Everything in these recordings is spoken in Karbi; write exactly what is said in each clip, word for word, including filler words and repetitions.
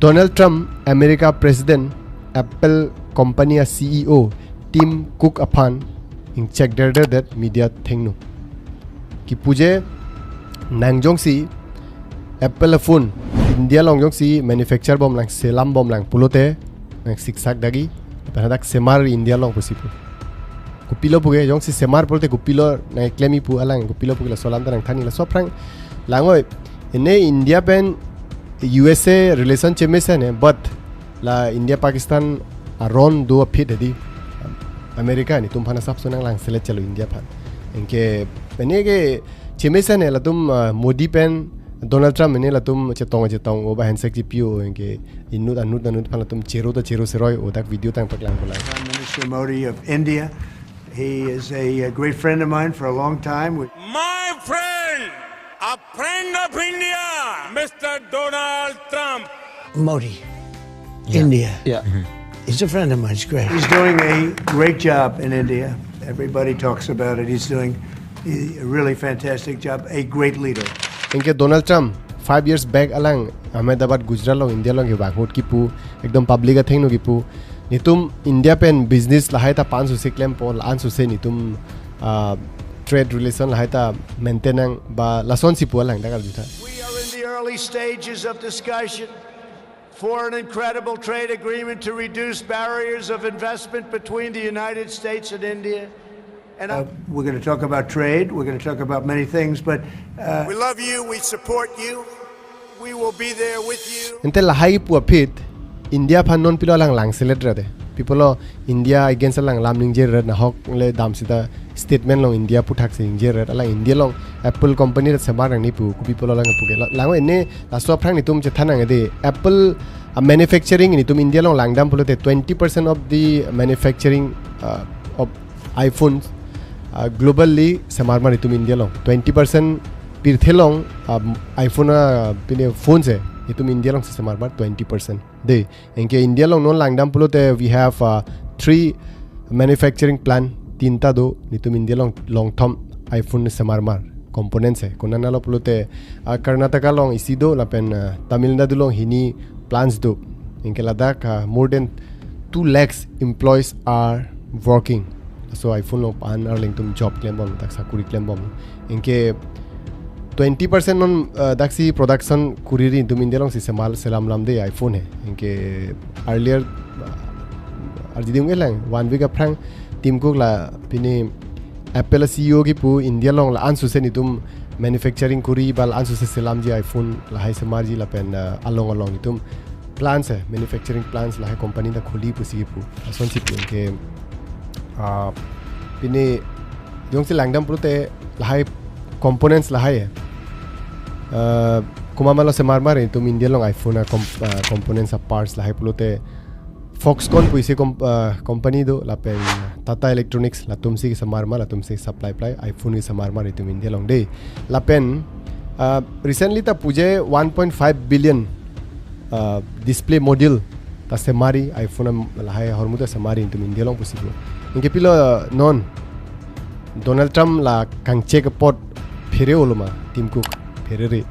Donald Trump, America President, Apple Company a-C E O Tim Cook aphan ingchekderdedet media athengno. Kipu je nang jongsi Apple phone India along jongsi manufacture bomlang, selam bomlang pulote nang siksak dagi, lapen hadak semar India along pusi pu. Kopilo puke, jongsi semar pulote kopilo nang klem-i pu alang, kopilo puke laso alam ta nang thanji, laso aphrang lang oi. Ene India pen U S A relation chemesen he, but la India Pakistan aron do aphi hedi, America netum aphan asapso nang langselet chalo India aphan. Anke ene ke chemesen he latum, ah, Modi pen Donald Trump ene latum chetong chetong-o ba handshake chipi-o, anke inut anut anut aphan latum chero ta chero seroi-o, dak video tang paklang ko lang. Prime Minister Modi of India. He is a, a great friend of mine for a long time. We My friend, a friend of India, Mister Donald Trump. Modi, Yeah. India. Yeah. He's a friend of mine. He's great. He's doing a great job in India. Everybody talks about it. He's doing a really fantastic job. A great leader. Anke Donald Trump, five years back alang Ahmedabad, Gujarat along, India along kevang ahut kipu, ekdom public athengno kipu, netum India pen business lahai ta pansose klempo, la-ansose netum, ah, trade relation lahai ta maintain nang ba lasonsi pu alang dak arju tha. We are in the early stages of discussion for an incredible trade agreement to reduce barriers of investment between the United States and India. And Uh, I'm we're gonna talk about trade, we're gonna talk about many things, but, uh, We love you, we support you, we will be there with you. Ante lahai pu aphi India aphan non pilo alang langselet ra de. Pipolo India against alang lam ningje ra, nahok le dam sita statement along India aputhak si ningje ra, alang India along Apple company ra semar nangji pu, kopi polo alang puke. La-, lang ene laso aphrang netum chethan nang de. Apple, ah, manufacturing netum India along langdam pulote twenty percent of the manufacturing, ah, of iPhones, ah, globally semarmar netum India along. Twenty percent pirthe along, ah, iPhone, ah, pine phones he netum India alongsi semarmar twenty percent. De, anke India along non langdam pulote we have, uh, three manufacturing plant, tinta do, netum India along longthom iPhone semarmar components he. Konat lo pulote, uh, Karnataka along isi do, lapen, uh, Tamil Nadu along hini plants do. Anke ladak, uh, more than two lakhs employees are working. So iPhone along pan arleng atum job klem bom, dak sakuri klem bom. Anke twenty percent non, uh, daksi production kuriri netum India alongsi semal selam lam de iPhone he. Anke earlier, uh, arjiding elang one week aphrang Tim Cook la pine Apple C E O kipu India along la-ansose netum manufacturing kuri ba la-ansose selamji iPhone lahai semarji lapen, uh, along along netum plants he, manufacturing plants lahai company ta khuli pusi kipu. Asonsi pu anke, ah, pine jongsi langdam pulote lahai components lahai he. Ah, komat-mat lo semarmar netum India along iPhone a-com-, ah, components a-parts lahai pulote Foxconn pu isi com-, ah, company do lapen Tata Electronics latumsi semarmar, latumsi supply ply iPhone semarmar netum India along de. Lapen, ah, recently ta pu je one point five billion, ah, display module ta semarji iPhone am-, lahai ahormu ta semarji netum India along pusi pu. Anke pilo non Donald Trump la kangchek apot phere-olo ma Tim Cook? Pherere.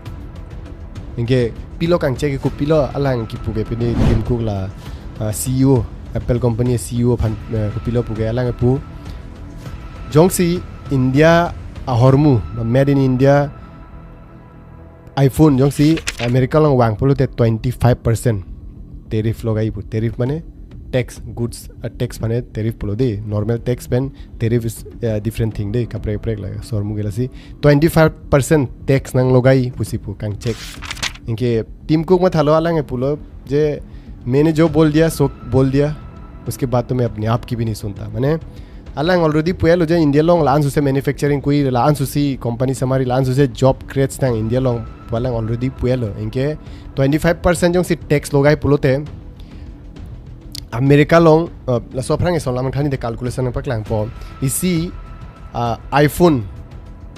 Anke pilo kangchek, kopilo alang kipu ke pine Tim Cook la, ah, C E O, Apple company C E O aphan, eh, kopilo puke, alang pu jongsi India ahormu, made in India iPhone jongsi America along vang pulote twenty five percent tariff logai pu. Tariff mane tax, goods, uh, tax mane tariff pulo de. Normal tax pen tariff is, uh, different thing de. Kaprek kaprek la, laso ahormu ke lasi twenty five percent tax nanglogai pusi pu kangchek. Anke Tim Cook mathalo, alang pulo je, "मैंने जो बोल दिया सो बोल दिया, उसके बाद तो मैं अपने आप की भी नहीं सुनता।" Mane alang already pu-elo je India along la-ansose manufacturing kuri, la-ansose company semarji, la-ansose job creates nang India along pu alang already pu-elo. Anke twenty five percent jongsi tax logai pulote America along, uh, laso aphrang eson lam thanji de, calculation nangpaklangpo. Isi, uh, iPhone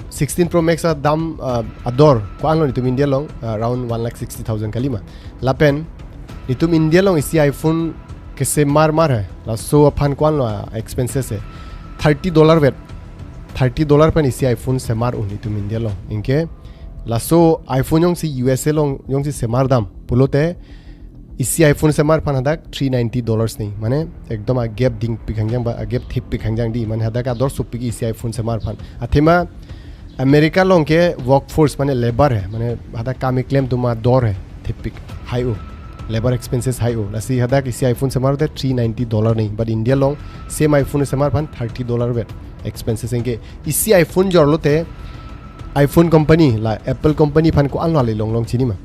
sixteen Pro Max adam, uh, ador ko-anlo netum India along, uh, around one lakh sixty thousand kalima. Lapen netum India along isi iPhone kesemarmar he, laso aphan ko-anlo, uh, expenses he? Thirty dollar vet. Thirty dollar pen isi iPhone semar un netum India along. Anke laso iPhone jongsi U S A along jongsi semardam pulote Isi iPhone semar aphan hadak three ninety dollars ni. Mane ekdom a gap dingpik hangjang ba a gap thippik hangjang di. Mane hadak ador sopik isi iPhone semar aphan. Athema America along ke workforce mane labor he. Mane hadak kam keklem atum ador he. Thippik high o. Labor expenses high o. Lasi hadak isi iPhone semar te three ninety dollar ni. But India along same iPhone semar aphan thirty dollar vet expenses anke. Isi iPhone jorlo te iPhone company la Apple company aphan ko-anlo ale longlong chini ma?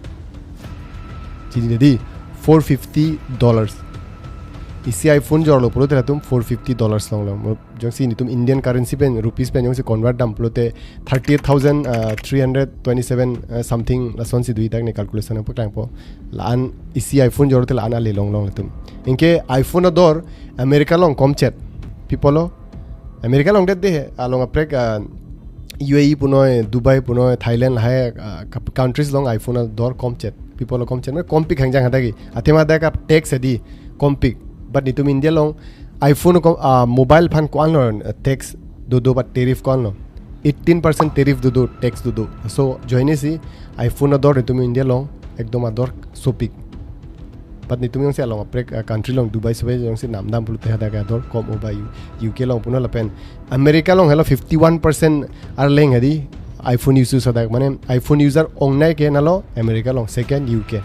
Chini di four fifty dollars. Isi iPhone jorlo pulote latum four fifty dollars longlong. Mo-, jongsi netum Indian currency pen, rupees pen jongsi convert dam pulote thirty-eight thousand, uh, three hundred twenty-seven, uh, something lasonsi do-ik dak ne calculation paklangpo. La-an isi iPhone jorlo te la-an ale longlong latum. Anke iPhone ador America along komchet. Pi apotlo? America along det de, along aprek, ah, U A E punoi, Dubai punoi, Thailand lahai, ah, kap-, countries along iPhone ador komchet. Pi apotlo komchet, mane kompik hangjang hadak ke. Athema hadak a tax he di kompik. But netum India along iPhone ko, ah, mobile aphan ko-anlo, ah, tax dodo ba tariff ko-anlo. Eighteen percent tariff dodo, tax dodo. So, ajoine si iPhone ador netum India along ekdom ador sopik. But netum jongsi along aprek, ah, country along Dubai Subai jongsi namdam pulote hadak ador kom o ba U-, U K along punon lapen America along helo fifty-one percent arleng he di iPhone use hadak, mane iPhone user ongnei ke nalo America along, second U K.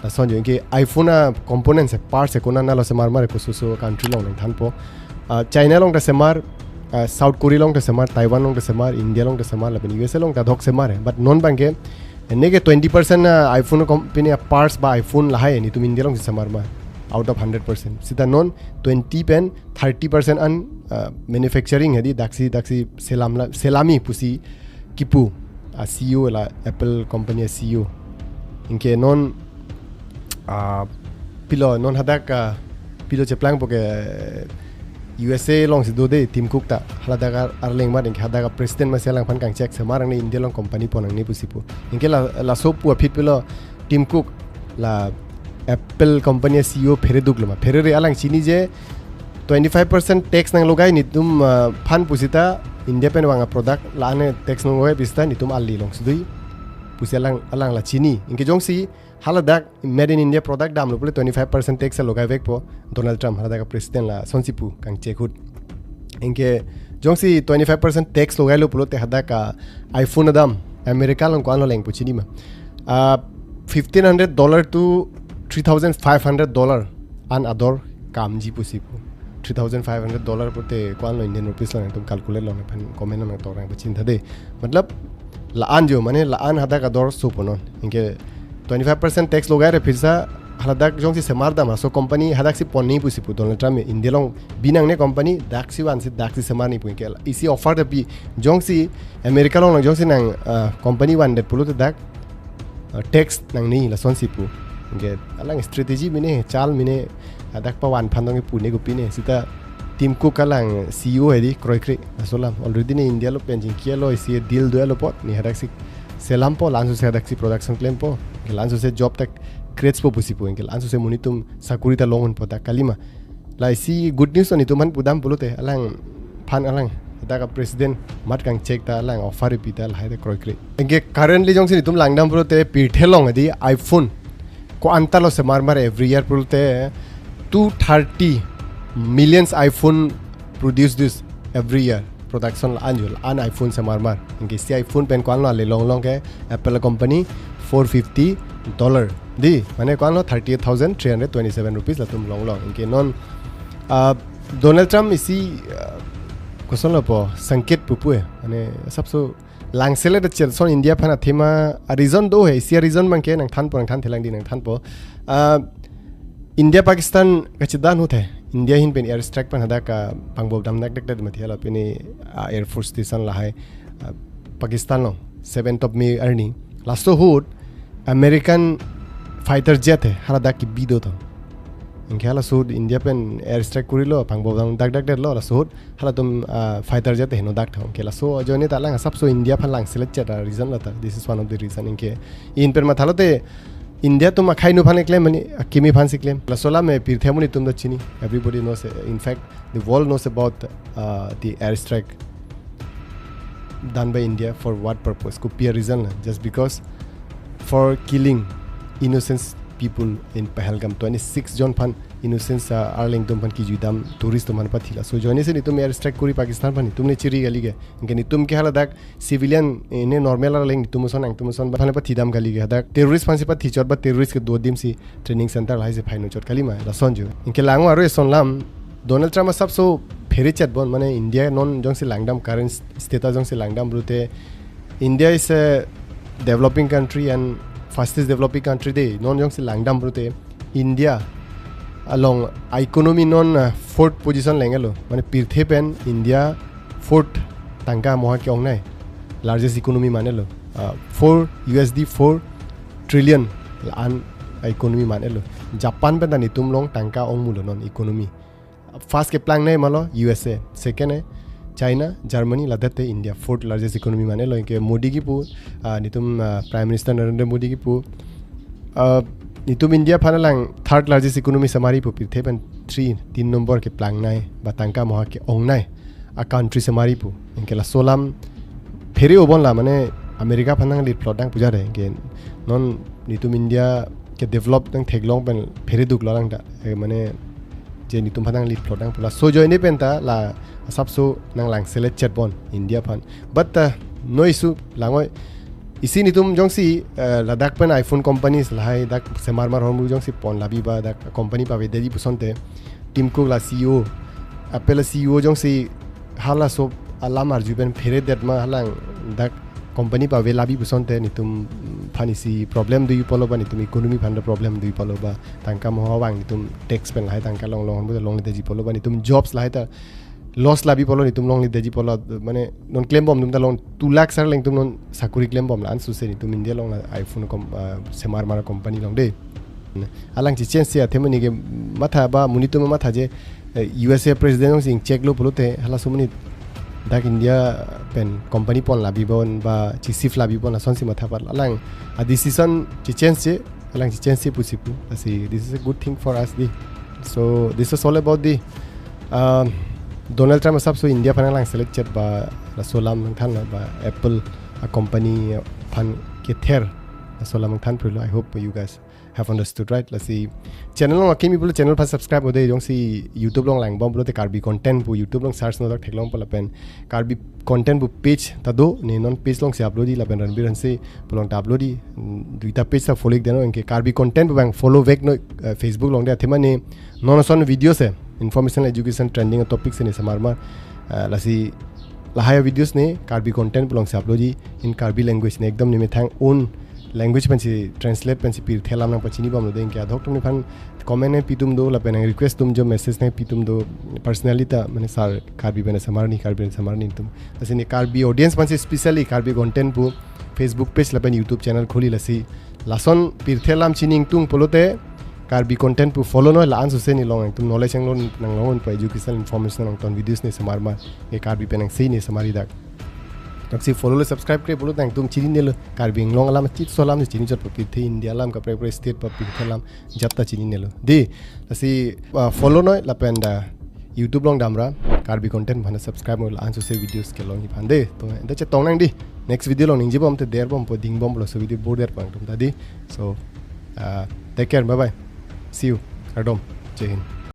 Lason jo anke iPhone a components he, parts he konat nalo semar mar kososo country along nangthanpo. Ah, China along ta semar, ah, South Korea along ta semar, Taiwan along ta semar, India along ta semar lapen U S A along ta adhok semar he. But non abangke neke twenty percent na iPhone company a parts ba iPhone lahai netum India alongsi semar ma, out of hundred percent. Seta non twenty pen thirty percent an, uh, manufacturing he di daksi daksi selam la, selami pusi kipu a C E O la Apple company a C E O. Anke non, uh, pilo non hadak, uh, pilo cheplangpo ke U S A alongsi do de Tim Cook ta, haladak ar-, arleng mat anke hadak a president masi alangphan kangchek semar angne India along company pon nangne pusi pu. Anke la, laso pu aphi pilo Tim Cook la Apple company a C E O phereduklo ma. Pherere alang chini je twenty-five percent tax nanglogai netum, ah, aphan pusita India pen vang a product la-an tax nanglogai pusita netum ale longsi do-ik pusi alang, alang la chini. Anke jongsi haladak made in India product damlo pule twenty-five percent tax logaivekpo Donald Trump, haladak a president lasonsi pu kangchek ahut. Anke jongsi twenty-five percent tax logailo pulote hadak a iPhone adam America along ko-anlo lengpo chini ma? Ah, fifteen hundred dollar to three thousand five hundred dollar an ador kamji pusi pu. Three thousand five hundred dollar pulote ko-anlo Indian rupees along, etum calculate along aphan comment along tok rang pachinta de. Matlab, la-an jo, mane la-an hadak ador sopo non. Anke twenty-five percent tax logaire phirsa haladak jongsi semar dam, laso company hadaksi pon nangji pusi pu Donald Trump India along bi nangne company, daksi vansi daksi semar nangji pu. Anke isi offer ta pi, jongsi America along jongsi nang, ah, company vandet pulote dak, ah, tax nangne lasonsi pu. Anke alang strategy mene, chal mene, hadak pavan aphan tong pu ne kopine. Seta Tim Cook alang C E O he di kroikre, laso alam. Already ne India along pen jingkialo, isi deal doalo apot ne hadaksi selampo, la-an sose hadaksi production klempo, anke la-an sose job ta createspo pusi pu, anke la-an sose monit atum sakuri ta long-unpo dak kalima. La isi good news netum aphan pudam pulote alangphan alang, hadak a president mat kangchek ta alang offer pi ta lahai ta kroikre. Anke currently jongsi netum langdam pulote pirthe along he di iPhone ko-antalo semar mar every year pulote two thirty millions iPhone produce this every year. Production la-an jo, la-an iPhone semar mar. Anke isi iPhone pen ko-anlo ale longlong ke Apple company four fifty dollar. Di, mane ko-anlo thirty-eight thousand three hundred twenty-seven rupees latum longlong. Anke non, ah, Donald Trump isi, ah, kosonlo pu, sangket pupu he. Mane asapso langselet chet ason India aphan athema a reason do he, isi a reason abangke nangthanpo, nangthan thelang di nangthanpo. Ah, India Pakistan kachedan ahut he, India ahin pen air strike pen hadak kapangbom dam dakdak det mati hala pini, ah, Air Force Station lahai, ah, Pakistan along seventh of May arni. Laso ahut American fighter jet he, haladak kebi do tho. Anke halaso ahut India pen air strike korilo, pangbom dam dakdak detlo, laso ahut halatum, ah, fighter jet heno dak tho. Anke laso ajoine ta alang asapso India aphan langselet chet a reason la ta. This is one of the reason. Anke ahin pen mathalo te India atum akhei nu aphan keklem mane, akimi aphansi klem. Laso alam he pirthe amonit atum ta chini. Everybody knows, eh, in fact, the world knows about, uh, the airstrike done by India. For what purpose? Kopi a reason la? Just because for killing innocent people in Pahalgam, twenty-six jon aphan, innocent, ah, arleng atum aphan kejui dam, tourist atum aphan pathi. Laso ajoine si netum air strike kori Pakistan aphan, netum le chiri kali ke. Anke netum ke hala dak civilian, eh, ne normal arleng netum ason, nangtum ason aphan pathi dam kali ke. Hadak terrorist aphan si pathi chot ba terrorist kedo adim si training center lahai si phai nu chot kali ma, lason jo. Anke lang aro eson alam, Donald Trump asapso phere chet bon, mane India non jongsi langdam, current status jongsi langdam pulote, India is a developing country and fastest developing country de, non jongsi langdam pulote, India along economy non, uh, fourth position leng-et lo, mane pirthe pen India fourth tangka amoha ke-ongnei, largest economy man-et lo, uh, four U S D four trillion an economy man-et lo. Japan pen ta netum along tangka ongmu lo non economy. First keplangnei ma lo U S A, second eh China, Germany, ladak te India, fourth largest economy man-et lo. Anke Modi kipu, ah, netum, ah, Prime Minister Narendra Modi kipu, ah, netum India aphan alang third largest economy semari pu, pirthe pen three, tin number keplangnei, ba tangka amoha ke-ongnei a country semari pu. Anke laso alam phere obon la, mane America aphan nanglit plot dang pu ja de, anke non netum India ke develop nangtheklong pen phere duk lo lang ta. Eh, mane je netum aphan nanglit plot dang pu, laso ajoine pen ta la asapso nang langselet chet bon India aphan. But, uh, no issue, lang oi. Isi netum jongsi, uh, ladak pen iPhone companies lahai dak semar mar hormu jongsi pon labi ba dak company pavedetji pusonte, Tim Cook la C E O, Apple C E O jongsi halaso alam arju pen phere det ma, halang dak company pave labi pusonte netum aphan isi problem do-i pulo ba, netum economy aphan do problem do-i pulo ba, tangka amoha vang netum tax pen lahai tangka longlong, longlongledetji pulo ba, netum jobs lahai ta loss labi pulo, netum longledetji pulo, mane non klem bom netum ta along two lakhs arleng atum non sakuri klem bom, la-an suse netum India along la iPhone kom-, ah, semar mar company along de. Alang chechange si athema ni ke matha ba, monit atum matha je, eh, U S A president jongsi ingchek lo pulote, halaso monit dak India pen company pon labi bon ba chi-shift labi bon, lasonsi matha pat. Alang a decision chechange je, alang chechange je pusi pu. Lasi, this is a good thing for us di. So this is all about the, um, Donald Trump asapso India aphan langselet chet ba, laso alam nangthan lo ba, Apple a company aphan kether, laso alam nangthan pulo. I hope you guys have understood, right? Lasi channel along akimi pulo channel aphan subscribe ode, jongsi YouTube along lang bom pulote Karbi content pu YouTube along search nodak theklong pu lapen Karbi content pu page ta do, ne non page alongsi upload-ji lapen Ranbir Hanse pu along ta upload-ji, mm, duita page ta follow-ik deno, anke Karbi content pu abang follow vek noi, eh, Facebook along de, athema ne non ason videos eh, information, education, trending topics ne semar mar, eh, lasi lahai videos ne Karbi content pu alongsi upload-ji in Karbi language, ne ekdom ne methang own language pensi translate pensi pirthe alam nangpachini bomlo de, anke adhok atum nephan comment nangpi tum do, lapen nang request tum jo, message nangpi tum do, personally ta, mane sir Karbi pen semar ni, Karbi pen semar ni tum. Lasi ne Karbi audience pensi specially Karbi content pu Facebook page lapen YouTube channel kholi, lasi lason pirthe alam chini ingtung pulote Karbi content pu follow noi, la-an suse ne long, nangtum knowledge nang long, nang long pu education, information nangton videos ne semar mar, ne Karbi pen nangsi ne semar-i dak. Taksi follow le subscribe kre pulo nangtum chininelo, Karbi Anglong alam, chit so alam chini chot pa, pirthe India alam kaprek kaprek state pa, pirthe alam jat ta chininelo. Di, lasi, uh, follow noi lapen da YouTube along damra, Karbi content aphan subscribe noi, la-an suse videos kelongji aphan de. To, anta chetong nang di. Next video along ningje bom te der bom po, ding bom po, laso video bor der pang tum ta di. So, uh, take care, bye bye. See you. Kardom. Jai Hind.